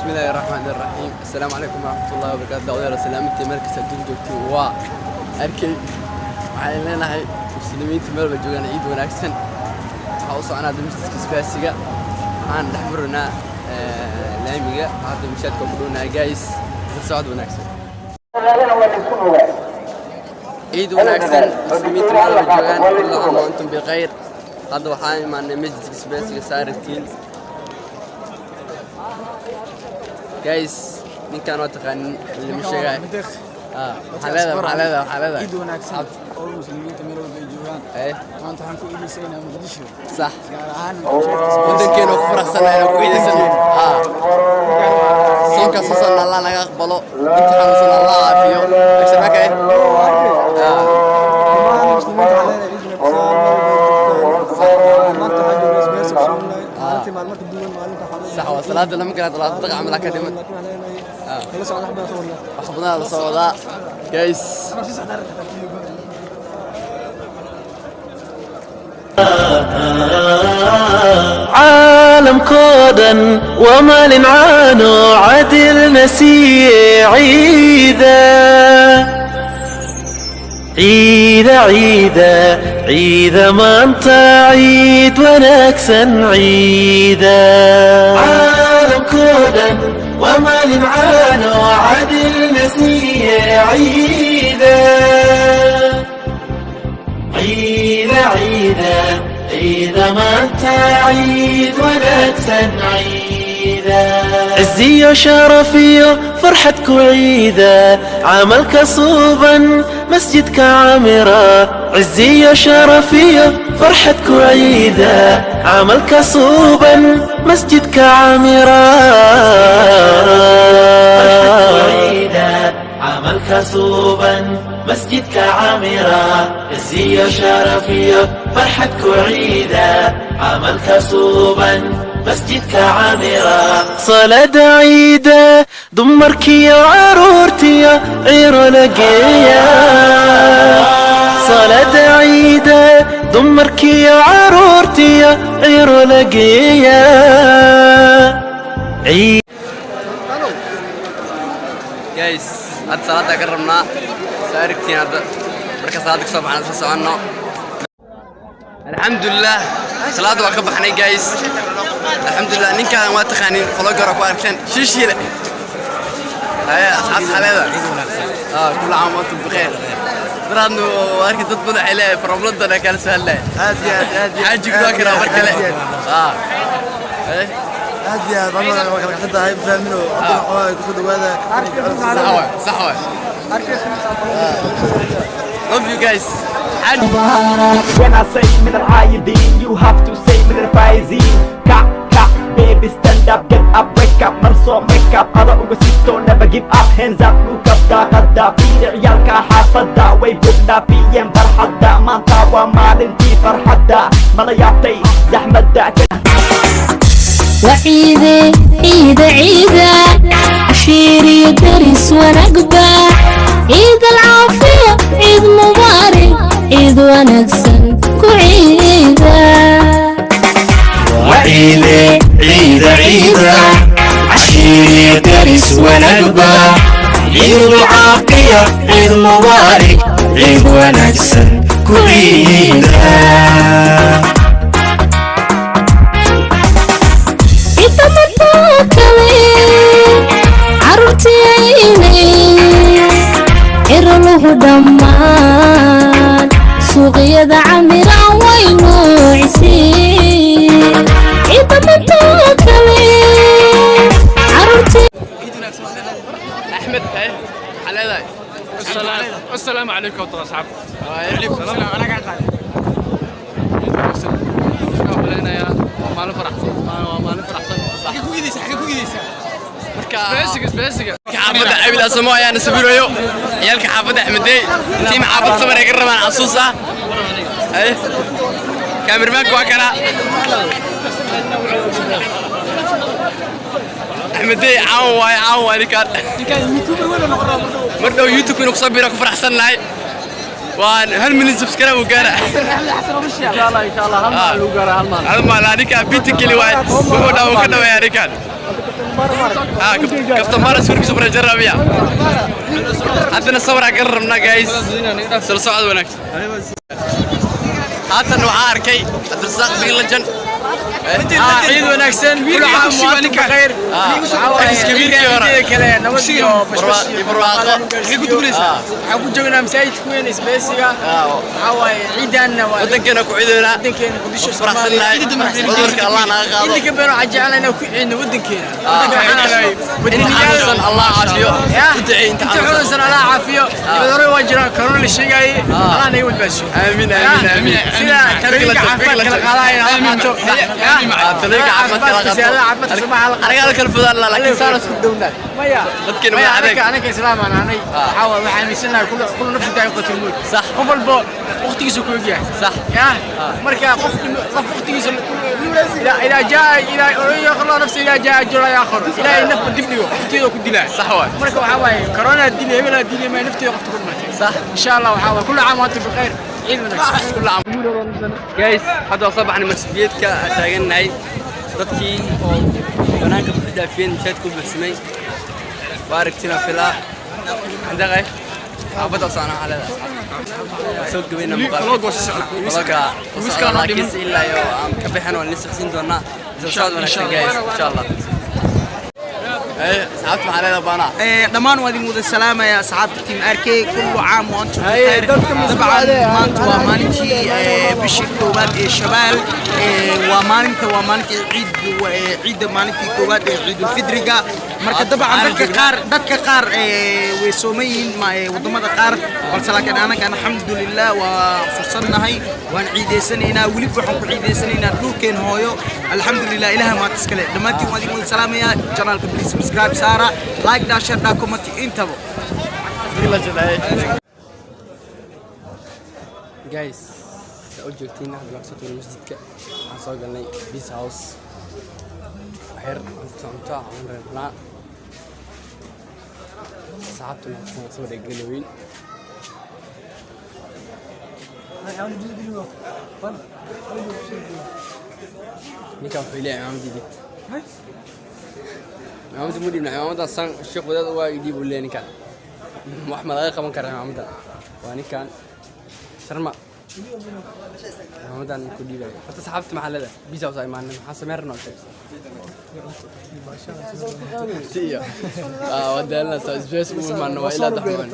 بسم الله الرحمن الرحيم. السلام عليكم ورحمة الله وبركاته. Daawadayaal, salaamintii meel kasta adduun joogtiin, waa arkay. Waxaan leenahay muslimiinta meel ba joogaan, ciid wanaagsan. Waxaa u soconaa masjidka Isbaasiga. Waxaan dhex marinaa laamiga hadda, mashaadka ku dhownahay. Guys, la socod wanaagsan, ciid wanaagsan muslimiinta meel ba joogaan. كل عام وأنتم بخير. Hadda waxaan imaanay masjidka Isbaasiga, saaragtiin. Guys, ninkaan waa taqaanin, lama sheegay. Waxaa leedahay, waxaa leedahay, waxaa leedahay. Ciid wanaagsan oo muslimiinta meel walba ay joogaan. Maanta waxaan ku iibisaynaa Muqdisho, gaar ahaan Wadankeena ku faraxsanahay oo ku ciidaysano. Soonkaas soo socda Allah naga aqbalo, inta xanuunsan Allah caafiyo. Shabaka. Dhammaan muslimiinta waxaan leenahay ciid wanaagsan meel walba ay joogaan. Maanta waxaan joognaa Isbaahaysi Somaliland, maalintii maalmo ka duwan maalinta waxaan Sax waa, salaada lama kala 30 daqiiqo camal ka dhiman. Laakiin waxaan leenahay kala socda, wax badan soo wadnaa. Wax badan la soo wadaa, guys. Caalamkoo dhan waa maalin caano cadilna siiye. Ciida, ciida, ciida, ciida, maanta ciid wanaagsan, ciida. Caalamkoo dhan waa maalin caano cadilna siiye. Ciida, ciida, ciida, ciida, maanta ciid wanaagsan, ciida. Ciziyo sharafiyo farxad ku ciida, camalka suuban masjidka camira. Ciziyo sharafiyo farxad ku ciida, camalka suuban masjidka camira. Camalka suuban masjidka camira. Ciziyo sharafiyo farxad ku ciida, camalka suuban masjidka camira. Salaada ciida dumarkiyo caruurtiyo ciro la geeya. Salaada ciida dumarkiyo caruurtiyo ciro la geeya. Guys, hadda salaada ka rabnaa, soo aragtiin. Hadda marka salaada kasoo baxnaan soo soconno. Alxamdulilah, salaada waa ka baxnay, guys, alxamdulilah. Ninkaan waa taqaanin, vlogger ku arkeen, shiishiile. Haye asxaabta, xaleeda. كل عام وأنتم بخير. Daraadnu waa arki, dad badan waxay leeyahay from London ee kala soo hadlaya. Aad iyo aad, aad iyo aad. Xaajigu waa karaa mar kale. Aad iyo Eh? Aad iyo aad baan waa kala kaxsan tahay, fahmino hadda waxaa ku soo dhawaada. Sax waay, sax waay. Love you guys. Xaaji. When I say من العايدين, you have to say من الفايزين. Ka ka baby, stand up, get up, wake up, marso make up, ada uga sito, never give up, hands up, look up, daaqada fiiri, ciyaalka xaafadda way buuxdhaafiyeen barxadda. Maanta waa maalintii farxadda, mala yaabtay zaxmadda. وعيدة عيدة عيدة، عشيري درس ونقبة، عيد العافية، عيد مبارك، عيد ونكسن كعيدة. وعيدة عيدة عيدة، عشيري درس ونقبة، عيد العافية، عيد مبارك، عيد ونكسن كعيدة. Inta martoo kale carruurtiyaynay ciroluhu dhammaan suuqyada camiraan way nuuciseen. Inta martoo kale carruurtii. Axmed, eh, maxaa leedahay? السلام عليكم ورحمة الله أصحاب. Waaye. Waa maalin faraxsan, waa maalin faraxsan. Marka Isbahaysiga, isbahaysiga. Xaafadda Cabid Asamo ayaana sawirayo, ciyaalka xaafadda Axmedey, team xaafad samar ay ka rabaan xasuus ah. Haye, cameramanka waa kana Axmedey. Caawan waaye, caawan waaye. Ninkaan mar dhow YouTube inuu kusoo biro ku faraxsan nahay. Waan 1 milyan subscribe uu gaara. Insha Allah, hal maalin lagu gaara, hal maalin. Hal maalin. Ninkaan biti keli waaye, wuxuu dhaa uu ka dhaweeyaa ninkaan. Ah, Kabtan Baara sawirkiisa bareejaramiya. Haddana sawir aan kala rabnaa, guys. Soo socod wanaagsan. Haatan waxaa arkay Cabdirasaaq Biilajan. Ciid wanaagsan, كل عام وانتم بخير. Kabiirkii hore. Kale nabad iyo bashbash iyo barwaaqo. Waxaan ku joognaa masaajidka weyn isbeysiga. Waxaa waaye ciidanna waa Wadankeena ku ciidoynaa. Wadankeena Muqdisho. Faraxsannahay. Cudurka Allah naga qaado. Inta ka badan waxaan jecelnahay inaan ku ciidno wadankeena. Inta xanuunsan Allah caafiyo. U duceey inta inta xanuunsan. Xanuunsan Allah caafiyo. Cudurro waa jiraan, corona la sheegayay, Allah naga badbaadiyo. Aamin, aamin, aamin. Sida talooyinka caafimaadka kala qaadaya Allah qaato. Talooyinka caafimaadka kala qaato. Siyaasadaha caafimaadka subaxa la qaato. Anaga kala fudaan laakiin saan isku dhownahay. Maya. Dadkeena maya waa adeeg. Anaka islaam aan ahnay. Waxaa waaye waxaan aaminsanahay كل نفس ذائقة الموت. Sax. Qof walba waqtigiisa ku ogyahay. Sax. Ya marka qofki qof waqtigiisa إذا جاء إلى الله نفسه إذا جاء أجل لا يأخر، إلهي nafba dib dhigo waqtigeeda ku dilaa. Sax waay. Marka waxaa waaye corona dilay, hebel dilay, ma nafteeda qofta ku dhimatay. Sax. إن شاء الله waxaa waaye كل عام وأنتم بخير، ciid wanaagsan. كل عام. Guys, hadda waa soo baxnay masjidka taagannahay. Dadkii oo banaanka buux dhaafiyeen masaajidka u buuxsamay. Waa aragtina filaa. Candaqay. Xaafadda socnaa waxaa leedahay. Waa soo gabayna muuqaalka. Vlogga u socdaa, laakiinse ilaa iyo aan ka bixin waan idin doonaa. Isla socod wanaagsan, guys, insha Allah. Asxaabta maxaa leedahay baana? Dhammaan waa idin wada salaamaya asxaabta team RK. كل عام وأنتم Haye, بخير. dadka Dabcan maanta waa maalintii bishii koowaad ee Shabaal. Waa maalinta, waa maalintii ciid, ciidda, maalintii koowaad ee Ciidulfidriga. Marka dabcan dadka qaar way sooman yihiin wadamada qaar, balse laakiin anaga alxamdulilah waa fursadnahay, waan ciideysanaynaa. Weliba waxaan ku ciideysanaynaa dhulkeen hooyo. Alxamdulilah, ilaha maanta iskale. Dhammaantiin waan idin wada salaamayaa. Channelka please subscribe saara, like dhaa, share dhaa, comment intaba. Guys, saa u joogtiin hadda waan kasoo tagnay masjidka. Waxaan soo galnay Peace House. Waxyar cunto cunto ah aan reebnaa. Asxaabtuna waa soo dhegelaweyn. Ninkan wuxuu leeyahay cimaamadeedii, cimaamada mu dhiibna. Cimaamadan san sheekh wadaad waa ii dhiib uu leeyahay ninkan. Wax ma laga qaban karaa cimaamadan? Waa ninkan sharma cimaamadan ku dhiibaya. Horta saxaabta maxaa leedahay? Peace House aa imaanay, maxaa sameyn rabnaa? Sheeg iyo waa daalna soo space u imaano, waa ilaa daxmaan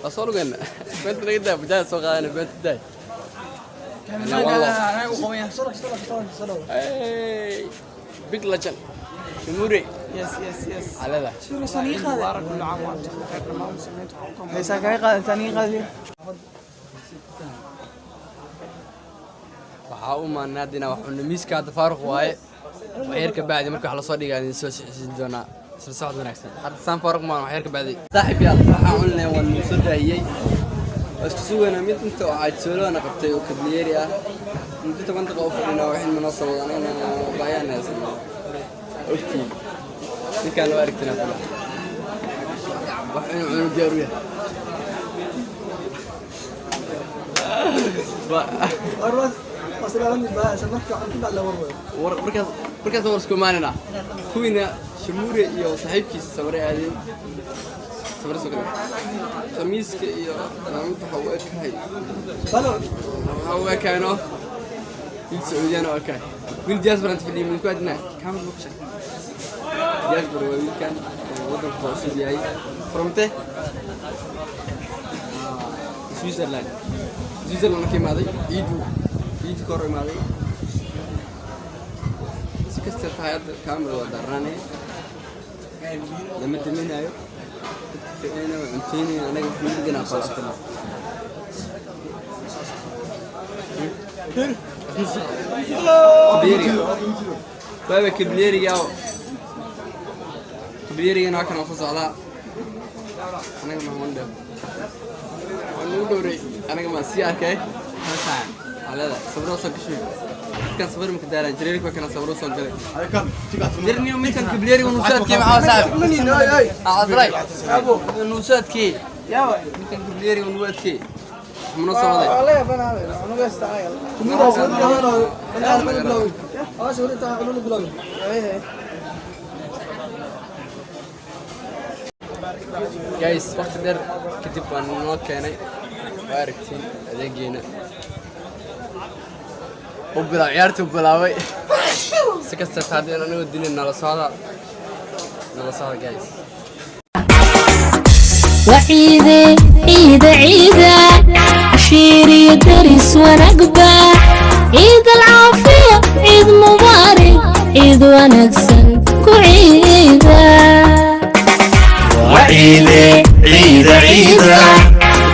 waa soo lugayna. Beenta naga daa, bajaaj soo qaadana, beenta daay. Hey, big legend Shimure. Yes. Calada. كل عام وأنتم بخير dhammaan muslimiinta. Heesaa kaga qaadataa niga qaadiyo. Waxaa u maanaadina wax cunno. Miiska hadda faaruq waaye. Wax yar ka bacdi marka wax lasoo dhigaa idin soo socodsiin doonaa. Isla socod wanaagsan. Hadda saan faaruq maan, wax yar ka bacdi. Saaxiib yaal, waxaan cunay waan soo daahiyey. Waa isku sugaynaa mid inta oo caajsooloona qabtay oo kabliyeeri ah. Muddo 10 daqiiqo u fadhinaa, waxin manoo soo wada anagana baayaan haysan. Ogtiin ninkaan loo aragtina kula wax inuu cuno diyaar u yahay. Markaas war isku imaanina. Kuwiina Shamuure iyo saaxiibkiisa sawire aadeen, sawire soo galeen. Khamiiska iyo cimaamada waxa u ekahay, waxa u ekayno wiil Sacuudiyaan oo ekahay, wiil diaspora inta fadhiya midku adnaa kaamil ma ku sheeg. Diaspora waa wiilkan oo waddanka cusub yahay fromte Switzerland. Switzerland ka imaaday, ciidu ciidu ka hor imaaday. Si kasta tahay hadda kaamil waa darane, lama daminayo. Dadka ficnayna waa cunteynaya, anaga wax nagu dhinaa qolastina. Kablieriga baaba, kablieriga kablierigana waa kan oo soo socdaa. Anaga ma dheer waan nagu dhowray, anaga maan sii arkay alada sabro soo gashay. Dadkan sabir maka daaran jareerka kana sabro soo galay jirniyo. Midkan kablieriga nuusaadkii maxaa saaxib cadlay nuusaadkii? Midkan kablieriga nuusaadkii mana soo waday. Guys, waqti dheer kadib waan noo keenay. Waa aragtiin adeegeena u bilaab ciyaartii u bilaabay. Si kasta haddii anagoo dilin, nala socda, nala socda, guys. وعيدة عيدة عيدة، عشيري درس ونقبة، عيد العافية، عيد مبارك، عيد ونكسن كعيدة. وعيدة عيدة عيدة،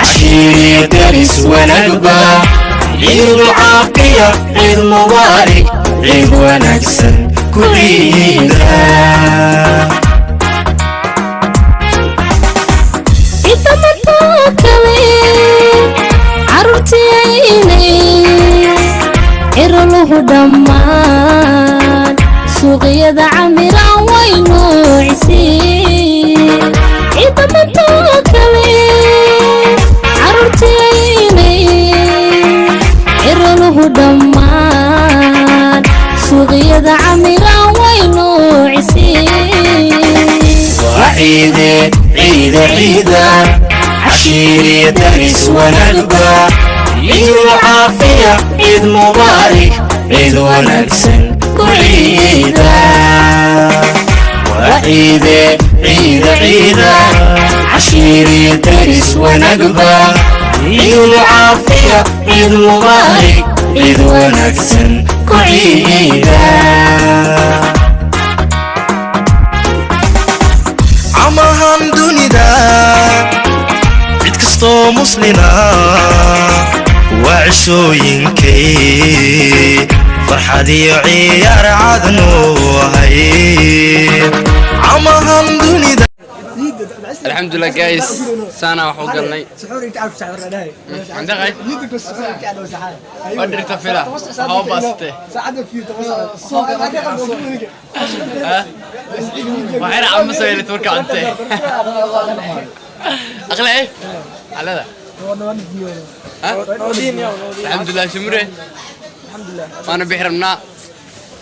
عشيري درس ونقبة، عيد العافية، عيد مبارك، عيد ونكسن كعيدة. Ciidda martoo kale carruurtiinay ciroluhu dhammaan suuqyada camiraan way nuuciseen. Ciidda martoo kale carruurtiinay ciroluhu dhammaan suuqyada camiraan way nuuciseen. وعيدة عيدة عيدة، عشيري درس ونقبة، عيد العافية، عيد مبارك، عيد ونكسن كعيدة. وعيدة عيدة عيدة، عشيري درس ونقبة، عيد العافية، عيد مبارك، عيد ونكسن كعيدة. Camahan dunida cid kastoo muslina waa cishooyinkay farxad iyo ciyaar cadnu ahay camahan dunida. Alxamdulilah guys, saana wax u galnay. عندك wadhirta fila waxaa u baastay waxayna cama soo marka cuntay aqle eh calada. Alxamdulilah, shumure waana bixi rabnaa.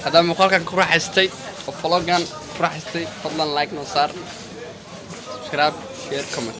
Haddaa muuqaalkan ku raaxaystay oo vlogan ku raaxaystay, fadlan like noo saar, subscribe, share, comment.